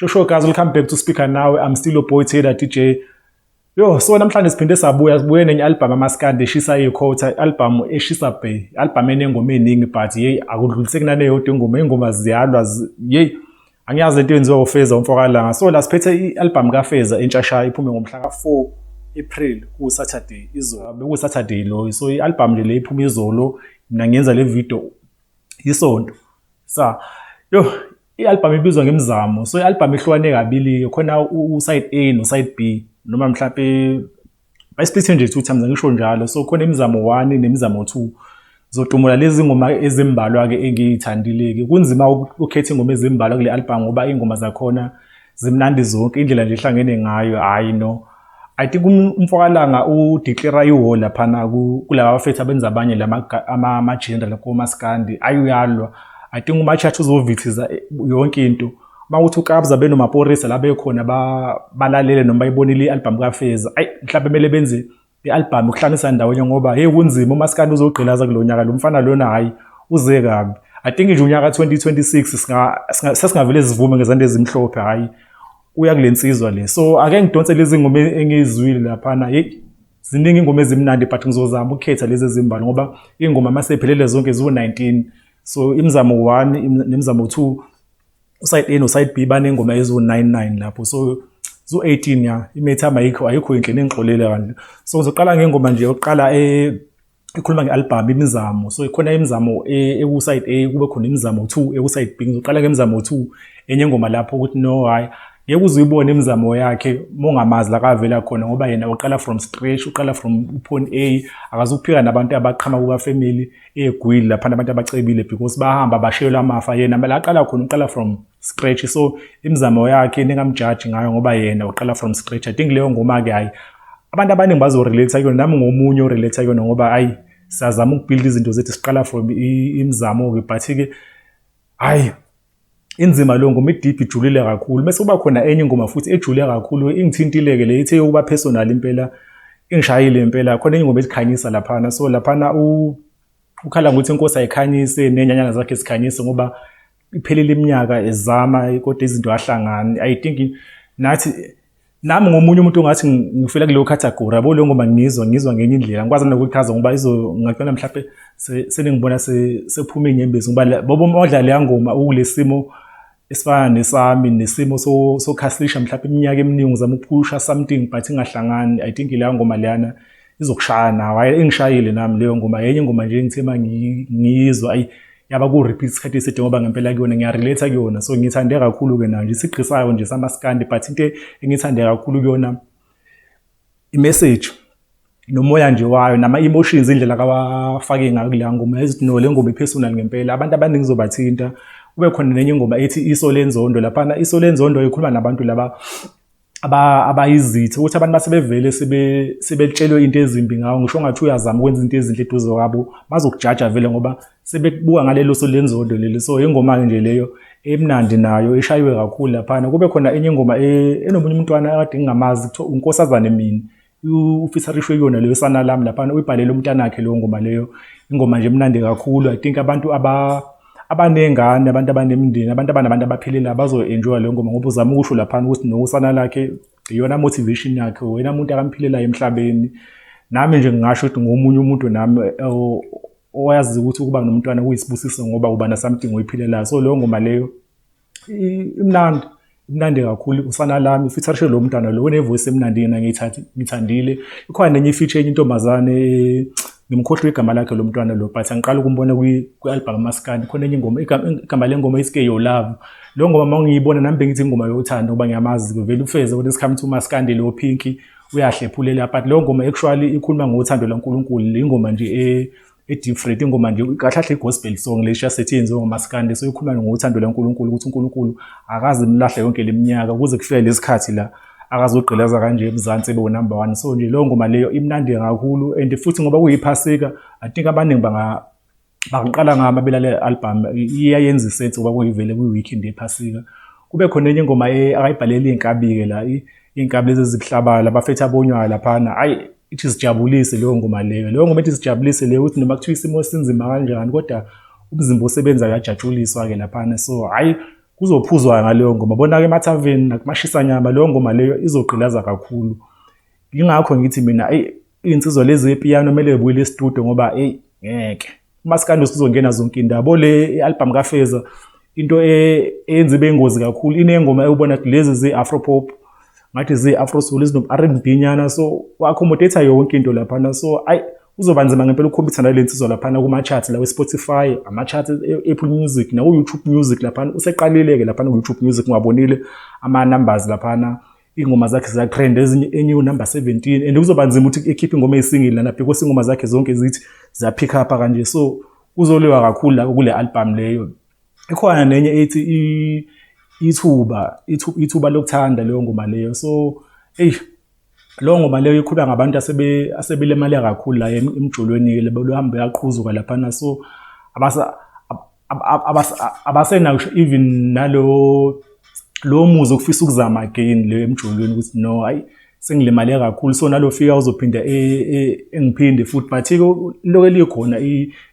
Sure, guys, welcome back to Speaker Now. I'm still your boy Taylor DJ. Yo, so namhlanje siphinde sabuya, sibuye nenye album amaskandi eshisa ikhotha, album eshisa bhe, album enengoma eningi, but hey, akudluliseki naneyodwa ingoma, ingoma ziyalwa, hey, angiyazi lento yenziwa uFeza umfokaLanga. So la siphethe i-album kaFeza entshasha, iphume ngomhla ka-4 April, ku-Saturday izolo, beku-Saturday lo. So i-album nje le iphume izolo, mina ngiyenza le video isonto. Sa yo, i-album ibizwa ngemizamo. So i-album ihlukane kabili, khona u-side A no-side B, noma mhlampe bayisplithe nje two times, angisho njalo. So khona imizamo 1 nemizamo 2. Ngizotumula lezi ngoma ezimbalwa-ke engiyithandile-ke. Kunzima ukukhetha ingoma ezimbalwa kule album ngoba iy'ngoma zakhona zimnandi zonke, indlela nje ehlangene ngayo, hhayi no. I think umfokaLanga udeclare i-war laphana kulaba abafethu abenza abanye ama-genre komaskandi, ayi uyalwa. I think uMatshathi uzovithiza yonke into. Uma kuthi uKabza benoMaporisa la bekhona balalele noma bayibonile i-album kaFeza, ayi mhlawumbe kumele benze i-album ukuhlanganisa ndawonye ngoba hey, kunzima, umaskandi uzogqilaza kulo nyaka, lo mfana lona hhayi uze kabi. I think nje unyaka 2026 sesingavele sivume ngezandla ezimhlophe, hhayi uya kule nsizwa le. So ake ngidonse lezi ngoma engizwile laphana. Hey, ziningi ingoma ezimnandi, but ngizozama ukukhetha lezi ezimbalwa ngoba iy'ngoma masey'phelele zonke ziwu-19. So imizamo 1 nemizamo 2, uside A no-side B banengoma eziwu-99 lapho, so zu-18 ya i-maths ayikho inhle, nengixolele kanje. So ngizoqala ngengoma nje yokuqala ekhuluma nge-album imizamo. So khona imizamo eku-side A, kube khona imizamo 2 eku-side B. Ngizoqala ngemizamo 2, enye ingoma lapho ukuthi no, hhayi ngeke uze uyibone imizamo yakhe mongamazi la kavela khona, ngoba yena uqala from scratch, uqala from point A, akazukuphika nabantu abaqhamuka kuma-family egwili laphana, abantu abacebile, because bahamba bashiyelwa amafa. Yena la aqala khona, uqala from scratch. So imizamo yakhe ningamjaji ngayo ngoba yena uqala from scratch. I think leyo ngoma-ke, hhayi, abantu abaningi bazorelate kuyona, nami ngomunye orelate kuyona ngoba hhayi, siyazama ukubuild izinto zethu, siqala from imizamo-ke, but-ke hhayi, inzima leyo ngoma, i-deep, ijulile kakhulu. Bese kuba khona enye ingoma futhi ejule kakhulu, ingithintile-ke le, ithe yokuba personal impela, ingishayile impela. Khona enye ingoma ethi Khanyisa laphana. So laphana ukhala ngokuthi inkosi ayikhanyise ney'nyanyana zakhe zikhanyise ngoba iphelile iminyaka ezama kodwa izinto ahlangani. I think nathi, nami ngomunye umuntu ongathi ngifila kuleyo category yabo, leyo ngoma ngizwa ngenye indlela, ngikwazi nokuyichaza ngoba ngingagcina mhlampe seningibona sephuma iy'nyembezi, ngoba bobo modla leya ngoma ukulesimo esifana nesami, nesimo sokhasilisha mhlawumbe iminyaka eminingi uzama ukuphusha something but ingahlangani. I think leya ngoma leyana izokushaya nawe. Hhayi, ingishayile nami leyo ngoma. Yenye ingoma nje engithe uma ngiyizwa, ayi, yaba ku-repeat isikhathi eside ngoba ngempela kuyona ngiyarelate kuyona. So ngiyithande kakhulu-ke nayo nje, isigqi sayo nje samaskandi, but into engiyithande kakhulu kuyona i-message nomoya nje wayo nama-emotions, indlela akawafake ngayo kuleya ngoma. Yazi no, le ngoma i-personal ngempela, abantu abaningi izobathinta. Kube khona nenye ingoma ethi Iso Lenzondo laphana. Iso Lenzondo ikhuluma nabantu laba abayizitha, ukuthi abantu basebevele sebetshelwe into ezimbi ngawo, ngisho ngathi uyazama ukwenza into ezinhle eduze kwabo, bazokujaja vele ngoba sebekubuka ngalelo so lenzondo leli. So ingoma-ke nje leyo emnandi nayo, ishayiwe kakhulu laphana. Kube khona enye ingoma enomunye umntwana akade ngingamazi, kuthiwa uNkosazane Mini, ufeaturishwe kuyona leyo, Sana Lami laphana, uyibhalele umntanakhe leyo ngoma leyo. Ingoma nje emnandi kakhulu. I think abantu abanengane, abantu abanemindeni, abantu abanabantu abaphilile bazo-enjoya leyo ngoma, ngoba uzama ukusho laphana ukuthi nosana lakhe iyona motivation yakhe, wena muntu akamphilela emhlabeni. Nami nje ngingasho ukuthi ngomunye umuntu nami owazi ukuthi ukuba nomntwana kuyisibusiso ngoba uba na something oyiphilelayo. So leyo ngoma leyo imnandi, imnandi kakhulu, Usana Lami, featurishe lo mntwana lo une-voice emnandi, yena ngithandile. Ikhona nenye i-feature, enye intombazane, ngimkhohlwe igama lakhe lo mntwana lo, but angiqala ukumbona kwi-album amaskandi. Khona enye ingoma, igama lengoma iske Your Love. Leyo ngoma uma ngiyibona nami bengithi ingoma yothando ngoba ngiyamazi vele uFeza when it come to maskandi, lo Pinky uyahlephulela, but leyo ngoma actually ikhuluma ngothando lwaNkulunkulu. Le ingoma nje e-different, ingoma nje kahle kahle i-gospel song le sethi yenziwe ngomaskandi. So ikhuluma ngothando lwaNkulunkulu, ukuthi uNkulunkulu akaze imlahle yonke leminyaka kuze kufike lesikhathi la akazogqilaza kanje eMzansi ebe number 1. So nje leyo ngoma leyo imnandi kakhulu, and futhi ngoba kuyiphasika, I think abaningi bangaqala ngama belale album, iyayenza isense ngoba kuyivele kwi-weekend yephasika. Kube khona enye ingoma akayibhaleli iy'nkabi-ke la, iy'nkabi lezi ezibuhlabayo labafethu abonywayo laphana, hhayi, ithi Sijabulise leyo ngoma leyo. Leyo ngoma ethi Sijabulise leyo, ukuthi noma kuthiwa isimo sinzima kanjani kodwa umzimba osebenzayo uyajatshuliswa-ke laphana. So hhayi. Kuzophuzwa ngaleyo ngoma. Bona-ke emathaveni nakumashisanyama, leyo ngoma leyo izogqilaza kakhulu. Yingakho ngithi mina, eyi, iy'nsizwa lezi zepiyano kumele y'buyele e-studio ngoba eyi, ngeke. Umaskandi usuzongena zonke iy'ndawo. Le i-album kaFeza, into eyenza ibe ingozi kakhulu, iney'ngoma ewubona ukuthi lezi zi-afro pop, ngathi zi-afro soul, zino-R&B nyana, so wa-accommodate yonke into laphana. So ayi, kuzoba nzima ngempela uku-compete nale nsizwa laphana kuma-charts lawa e-Spotify, ama-charts e-Apple Music naku-YouTube Music laphana. Useqalile-ke laphana ku-YouTube Music, ngiwabonile ama-numbers laphana, iy'ngoma zakhe ziya-trend, ezinye, enye number 17, and kuzoba nzima ukuthi ekhiphe ingoma eyi-single lana because iy'ngoma zakhe zonke zithi ziya-pick up kanje, so kuzoliwa kakhulu la kule album leyo. Ikhona nenye ethi ithuba ithuba lokuthanda, leyo ngoma leyo. So eyi, leyo ngoma leyo ikhuluma ngabantu asebelimale kakhulu la emjolweni, beluhambe yaqhuzuka laphana, so abasenawo even nalo lo muzwa okufisa ukuzama again leyo emjolweni, ukuthi no, hayi, sengilimale kakhulu, so nalo fika uzophinda engiphinde futhi, but-ke lokho elikhona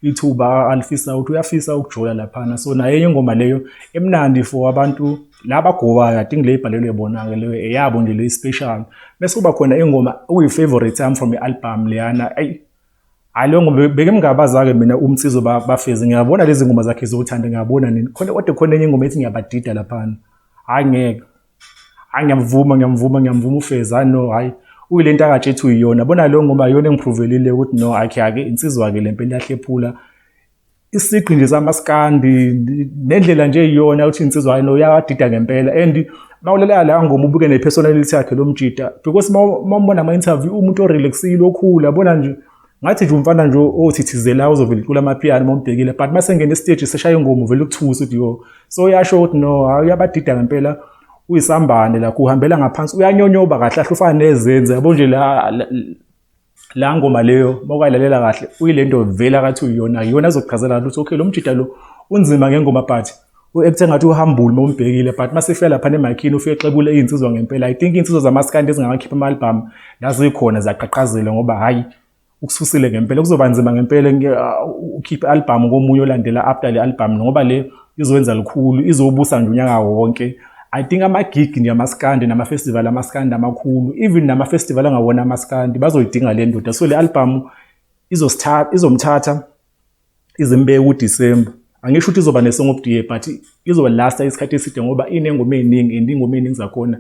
ithuba alifisa ukuthi uyafisa ukujola laphana. So naye enye ingoma leyo emnandi for abantu laba agowayo. I think le ibhalelwe bona-ke leyo, eyabo nje le special. Bese kuba khona ingoma okuyi-favorite yami from i-album leyana. Ayi, hhayi, leyo ngoma beke ngingabaza-ke mina uMsizwa Bafezi, ngiyabona lezi ngoma zakhe zothando, ngiyabona nini khona, kodwa khona enye ingoma ethi ngiyabadida laphana. Hhayi, ngeke, hhayi, ngiyamvuma, ngiyamvuma, ngiyamvuma uFeza. Hhayi, no, hhayi, uyile nto akatshe ethi uyiyona. Bona leyo ngoma iyona engi-prove-elile ukuthi no, akhe ake insizwa-ke le mpela, iyahlephula isigqi nje samaskandi nendlela nje iyona ukuthi insizwa, hayi no, uyadida ngempela. And mawulalela la ngoma, ubuke ne-personality yakhe lo mjida, because mawumbona ama-interview, umuntu o-relaxile, okhulu, yabona nje, ngathi nje umfana nje othithizela uzovela icula amapiano mawumbhekile, but mase ngena e-stage seshaya ingoma, uvela ukuthusa ukuthi yo. So uyasho ukuthi no, hayi, uyabadida ngempela, uyisambane lakho, uhambela ngaphansi, uyanyonyoba kahle kahle, ufana nezenze, yabo nje. La ngoma leyo, mawukayilalela kahle, uyilento vele akathi uyiyona, iyona azokuchazela ukuthi okay, lo mjida lo unzima ngengoma, but u-acte ngathi uhambule uma umbhekile, but mase efika lapha emakhini ufike exebule iy'nsizwa ngempela. I think iy'nsizwa zamaskandi ezingakakhipha ama-album la zikhona ziyaqhaqhazela ngoba hhayi, ukususile ngempela. Kuzoba nzima ngempela ukhiphe i-album komunye olandela after le album, ngoba le izowenza lukhulu, izobusa nje unyaka wonke. I think ama-gig nje amaskandi nama-festival amaskandi amakhulu, even nama-festival angawona amaskandi, bazoyidinga le ndoda. So le album izosithatha, izomthatha izimbeke kuDisemba. Angisho ukuthi izoba ne-song of the year, but izoba-lasta isikhathi eside ngoba inengoma ey'ningi and iy'ngoma ey'ningi zakhona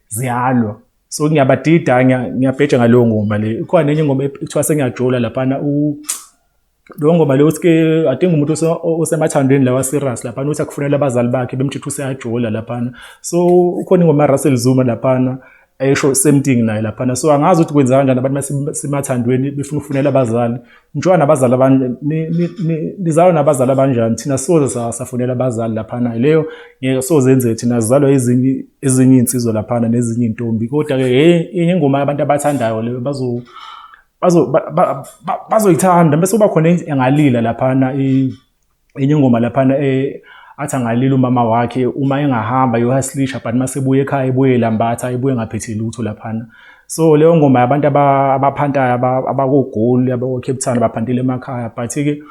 ziyalwa. So ngiyabadida, ngiyabheja ngaleyo ngoma le. Ikhona nenye ingoma ekuthiwa sengiyajola laphana. Leyo ngoma leyo uthi-ke, I think umuntu osemathandweni lawa serious laphana, uthi akufunela abazali bakhe bemtshitha useyajola laphana. So ukhona ingoma Russell Zuma laphana esho same thing naye laphana. So angazi ukuthi kwenza kanjani abantu masemathandweni befuna ukufunela abazali, njengoba nabazali abanye nizalwa nabazali abanjani. Thina soze safunela abazali laphana, leyo ngeke sozenze, thina sizalwa ezinye iy'nsizwa laphana nezinye iy'ntombi. Kodwa-ke enye ingoma abantu abathandayo leyo, bazoyithanda. Bese kuba khona engalila laphana, enye ingoma laphana athi angalila umama wakhe uma engahamba yohasilisha, but mase ebuye ekhaya ebuye lambatha, ebuye engaphethe lutho laphana. So leyo ngoma yabantu abaphantayo, abakoGoli, abako-Cape Town, abaphantile emakhaya, but-ke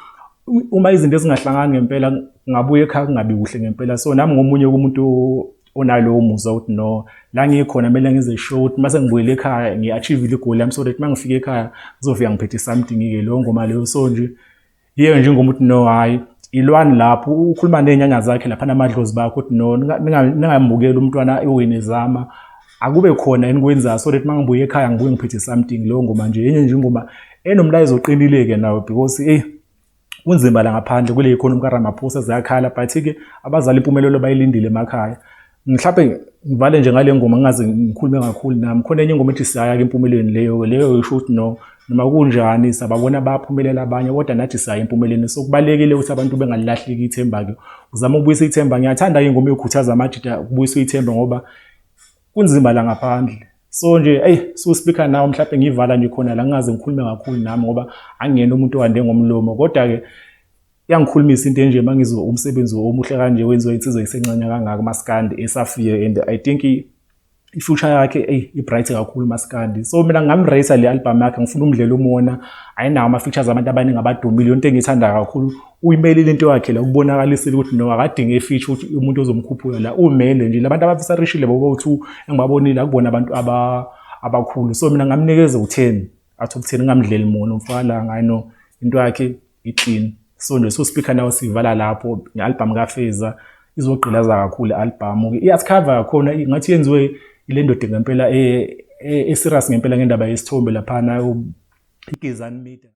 uma izinto ezingahlangani ngempela, ngabuye ekhaya kungabi kuhle ngempela. So nami ngomunye umuntu onalowo muzwa ukuthi no, la ngikhona kumele ngize sure ukuthi mase ngibuyele ekhaya ngi-achieve-ile igoli lami, so that uma ngifika ekhaya ngizofika ngiphethe something-ke. Leyo ngoma leyo, so nje yiyo nje ingoma ukuthi no, hhayi, ilwani lapho ukhuluma ney'nyanya zakhe lapha namadlozi bakho ukuthi no, ningambukeli umntwana ewenezama, akube khona enikwenzayo so that uma ngibuye ekhaya ngibuye ngiphethe something. Leyo ngoma nje enye nje ingoma enomlayezo oqinile-ke nayo, because eyi, kunzima la ngaphandle kule economy kaRamaphosa, ziyakhala, but-ke abazali impumelelo bayilindile emakhaya. Mhlawumbe ngivale nje ngale ngoma, ngingaze ngikhulume kakhulu nami. Khona enye ingoma ethi siyaya-ke empumelelweni, leyo isho ukuthi no, noma kunjani sababona baphumelela abanye, kodwa nathi siya empumelelweni. So kubalulekile ukuthi abantu bengalilahleki ithemba-ke, uzama ukubuyisa ithemba. Ngiyathanda ingoma yokukhuthaza amajida ukubuyisa ithemba ngoba kunzima la ngaphandle. So nje eyi, so speaker nawe, mhlawumbe ngiyivala nje khona la, ngingaze ngikhulume kakhulu nami ngoba angiyena umuntu owande ngomlomo, kodwa-ke iyangikhulumisa into enje uma ngizwa umsebenzi omuhle kanje wenziwa insizwa esencane kangaka, umaskandi esafike. And I think I-future yakhe eyi i-bright kakhulu maskandi. So mina ngingamrate le album yakhe, ngifuna umdlela umona, ayinawo ama-features abantu abaningi abadumile. Yonto engiyithanda kakhulu uyimelile into yakhe la, ukubonakalisile ukuthi no akadingi e-feature ukuthi umuntu ozomkhuphula la, umele nje labantu abafisarishile bobo-two engibabonile akubona abantu abakhulu. So mina ngingamnikeza u-10 out of 10, ngingamdleli mona umfana, I know into yakhe i-clean. So nje so speaker nawo sivala lapho nge-album kaFeza, izogqilaza kakhulu i-album. I-art cover yakhona ngathi yenziwe ile ndoda ngempela e-serious ngempela ngendaba yesithombe laphana, iGezani Media.